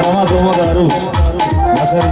Марҳамат, домод, арӯс. Назари.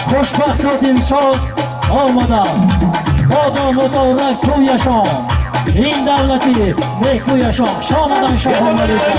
Хушбахту дилшод омадам, бодо муборак тӯяшон, ин давлати некӯяшон. Шомадан шоҳон малика.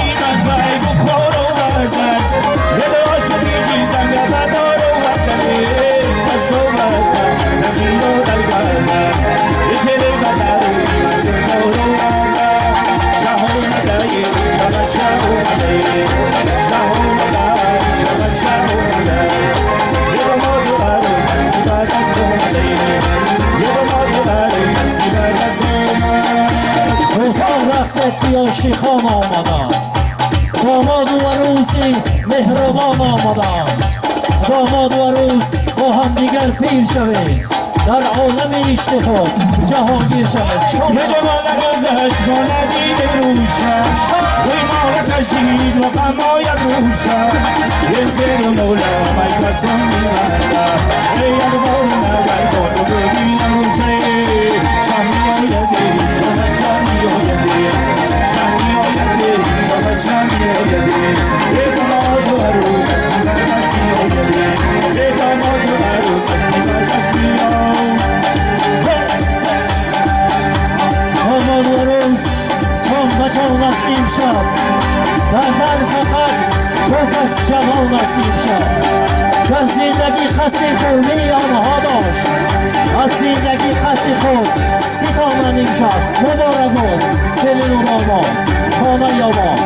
Шихон омаданд, домоду арӯси меҳрубон омаданд. Домоду арӯс бо ҳамдигар пир шавед, дар олами ишқи худ ҷаҳонгир шавед. Имшаб дар дар фақат ду кас ҷавон аст имшаб. Дар зиндагӣ қасди хубии онҳо дошт, аз зиндагӣ қасди худ ситонанд имшаб. Муборак бод келину домод, хонаи обод.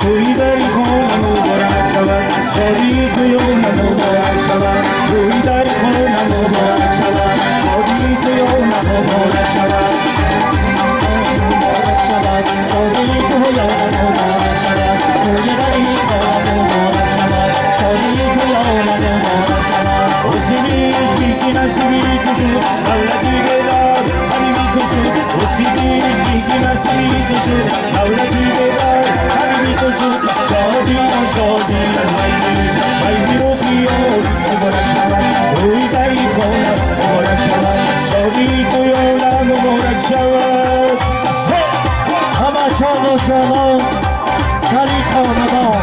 توی در خانه مبارک شود، شادی توی مبارک شود. توی در خانه مبارک شود، شادی توی مبارک شود. مبارک شود شادی توی مبارک شود، توی در خانه مبارک شود، شادی توی مبارک شود. حسینیش بیکی نصیبی تو شد، دولتی بدار حبیبی تو شد. حسینیش بیکی نصیبی تو شد، دولتی بدار حبیبی تو شد. شادی و شادی از فیضی فیضی و خیال مبارک شود. توی در خانه مبارک شود، شادی توی مبارک شود. همه چان و چانان در این خاندان،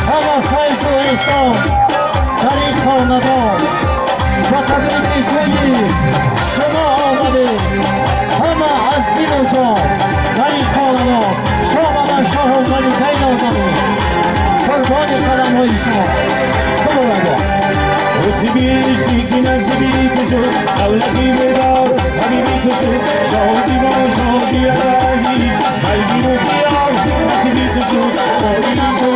همه فیض و احسان در این خاندان. و تبریک توی شما آمده، همه از دل و جان در این خاندان. شامدن شاه و ملکه نازنین، قربان قدمهای شما. مبارک باد. حسنی بیکی نصیبی تو شد، دولتی بدار حبیبی تو شد. شادی و شادی عزیز فیضی و خیال نصیبی تو شد. شادی تو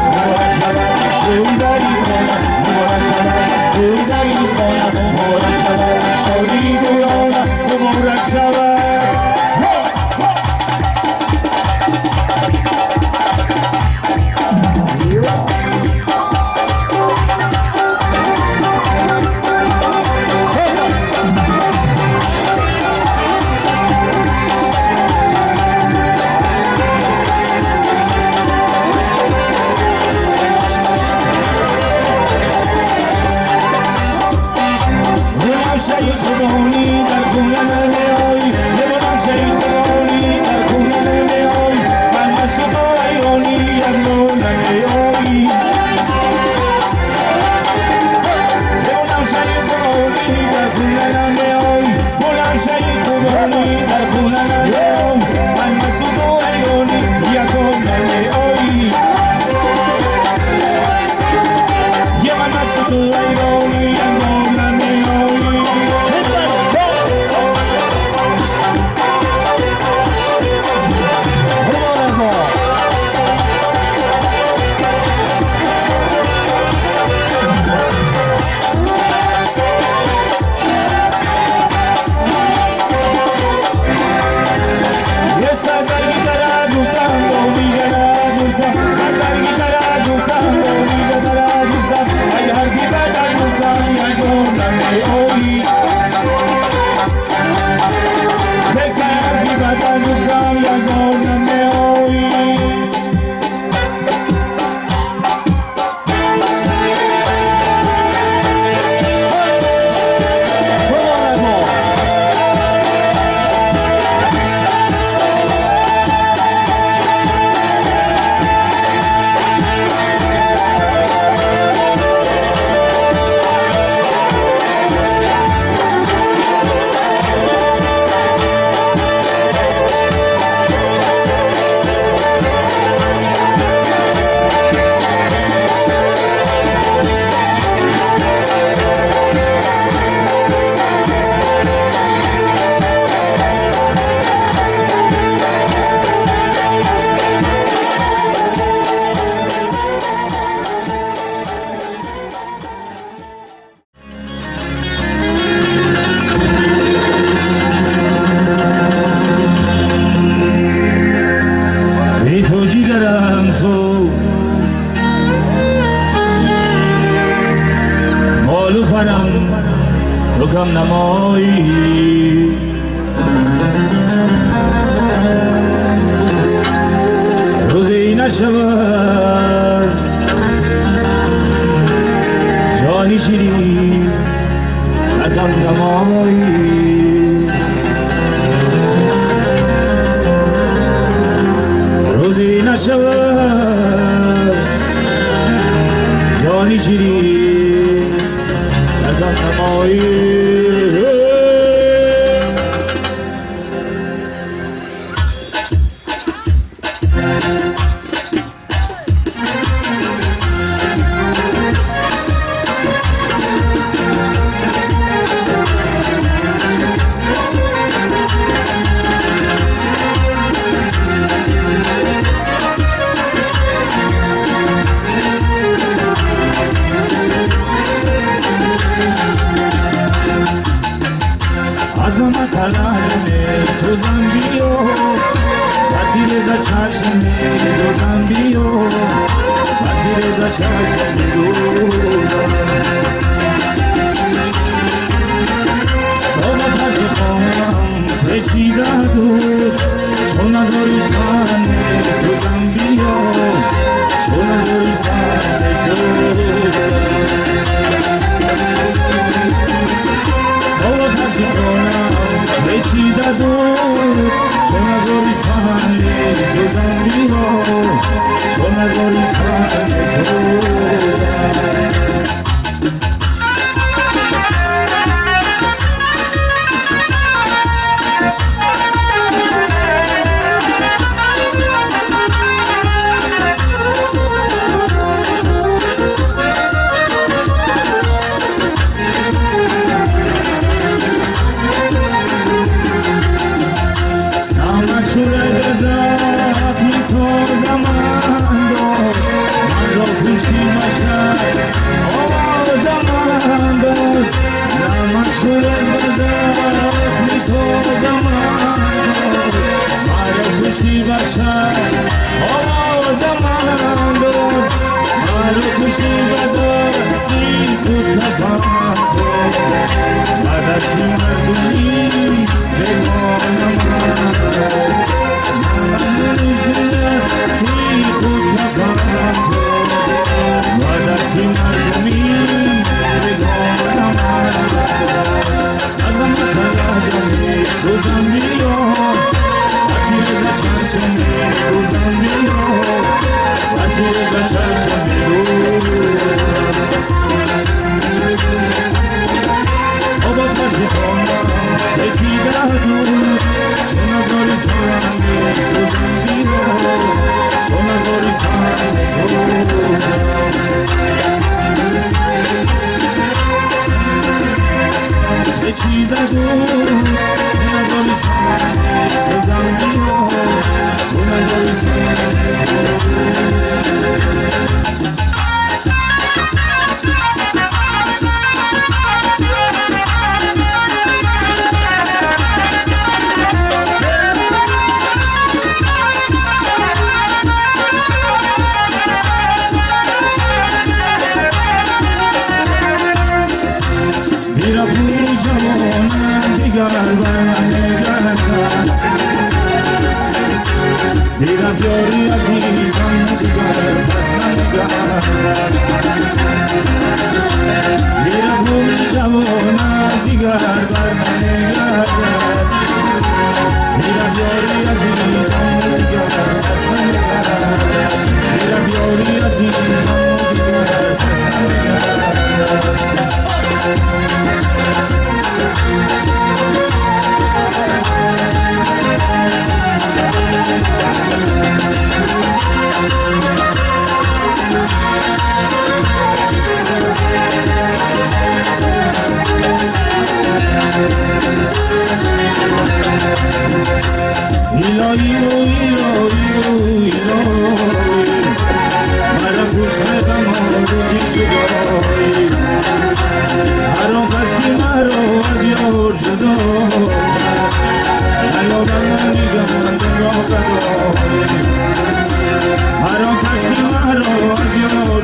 مبارک شود، توی در این خانه مبارک شود، توی در این خانه مبارک شود. شادی تو مبارک شود. Молу фарам ту кам намоӣ. Рӯзе нашавад ҷони ширин қадам намоӣ. Рӯзе нашавад ҷони ширин қадам намоӣ. Аз ман талазме сӯзам биё, ба тиреза чашме дӯзам биё, ба тиреза чашме дӯзам. То ба фарши хонам печида дуд, чун назористан сӯзам биё, чун назористан сӯзам. То ба фарши хонам печида дуд, чун назористан сӯзам биё, чун назористан сӯзам.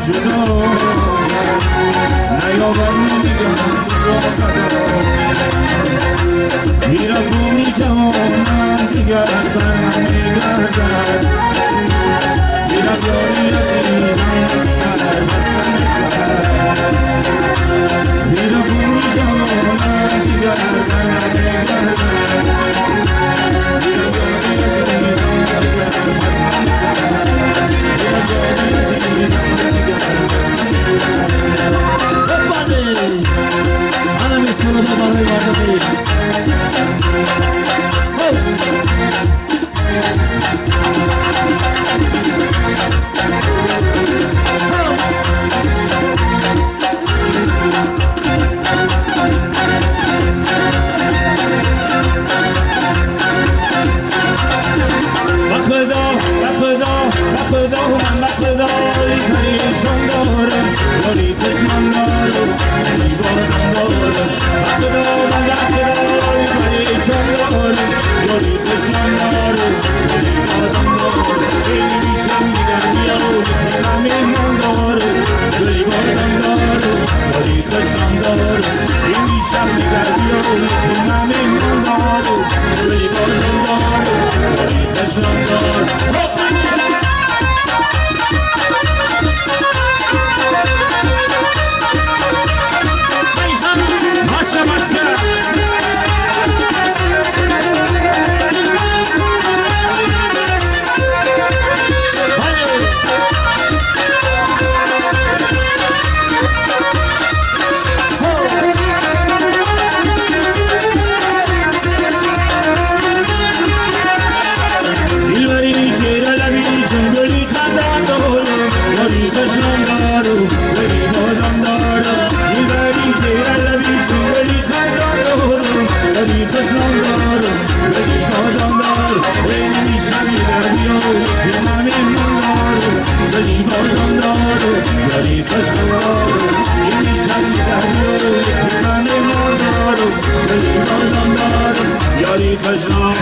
جدا نیاور نمیگم میرفونی جانم دیگر برنمیگردد میرم یاری عزیزم دیگر بستم میرفونی جانم دیگر برنمیگردد میرم یاری عزیزم دیگر بستم میرم یاری عزیزم دیگر بستم. Анам истифода барои мардуми بخدا بخدا بخدا من بخدای پریشان دارم یاری پشمان دارم یاری بادم دارم بخدا من بخدای پریشان دارم یاری پشمان دارم یاری بادم دارم خیلی میشم میگم بیا یکی من مهمان دارم یاری بادم دارم یاری پشمان دارم خیلی میشم میگم بیا یکی من مهمان دارم یاری بادم دارم یاری پشمان دارم. Maşa maşa. Dilberi çehrelebi çengeli خندان دارم یاری خشنان دارم یاری بادام دارم دلبری چهره‌لبی چنگلی خندان دارم یاری خشنان دارم یاری بادام دارم خیلی میشم میگم بیا یکی من مهمان دارم یاری بادام دارم یاری خشنان دارم خیلی میشم میگم بیا یکی من مهمان دارم یاری بادام دارم یاری خشنان.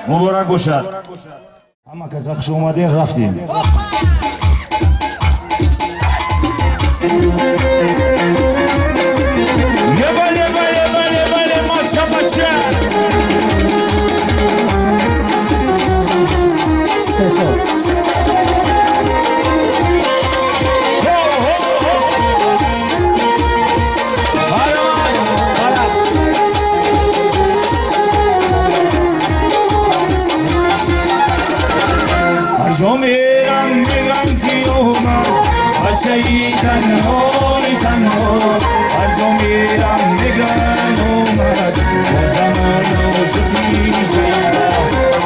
Муборак бошад. Ҳама каса хуш омадем, рафтем. Леба, леба, леба, леба, леба, шабача. Ҷомерам мегам ки омад бачаи танҳои танҳо, ҳар ҷо мерам меган омад бо замон ошиқи шайда,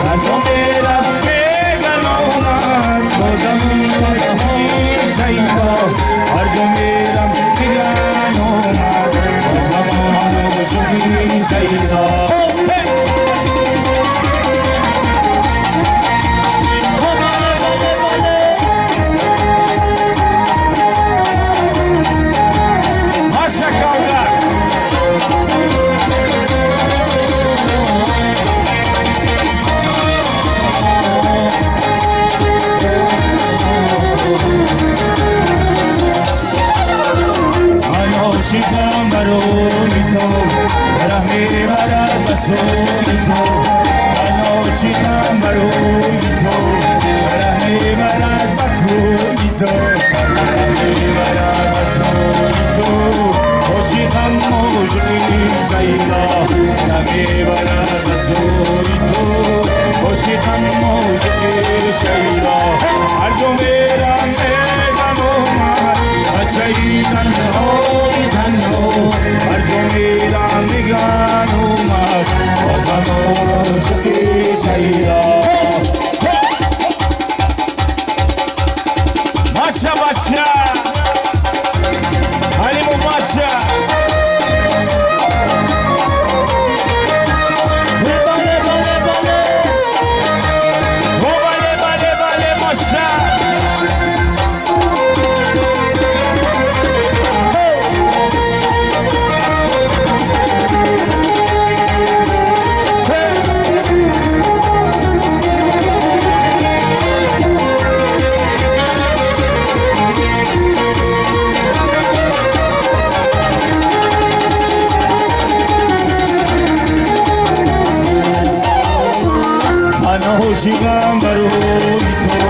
ҳар ҷо мерам меган омад бо замон ошиқи шайда, ҳар ҷо мерам меган омад бо замон ошиқи шайда. عاشقم برای تو، ره میبرد به سوی تو، من عاشقم برای تو، ره میبرد به کوی تو، ره میبرد به سوی تو، عاشقم عاشقی شیدا، ره میبرد به سوی تو، عاشقم عاشقی شیدا، هر جا میرم میگم اومد بچه‌ای تنهایی تنها، هر جا میرم میگن اومد بازم عاشقی شیدا. Маша бача, Алиму Маша. عاشقم برای تو،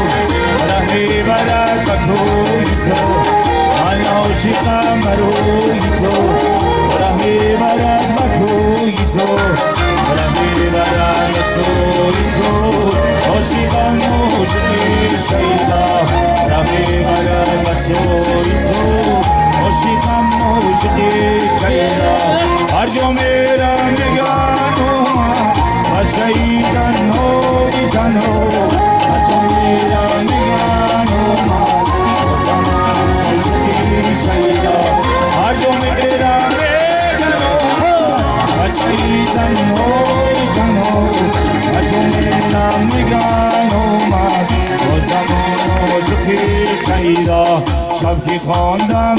ره میبرد به کوی تو، Ошиқам барои ту, ره мебарад ба кӯи ту, ره мебарад ба сӯи ту. Ошиқам, ошиқи шайдо, ره мебарад ба сӯи ту. Ошиқам, ошиқи шайдо. Ҳар ҷо мерам, меган бачаи танҳои танҳо. Ҳар ҷо мерам, меган ошиқи шайдо. Ҳар ҷо мерам, меган бачаи танҳои танҳо. Ҳар ҷо мерам, меган омад бо замон ошиқи шайдо. Шаб ки хондам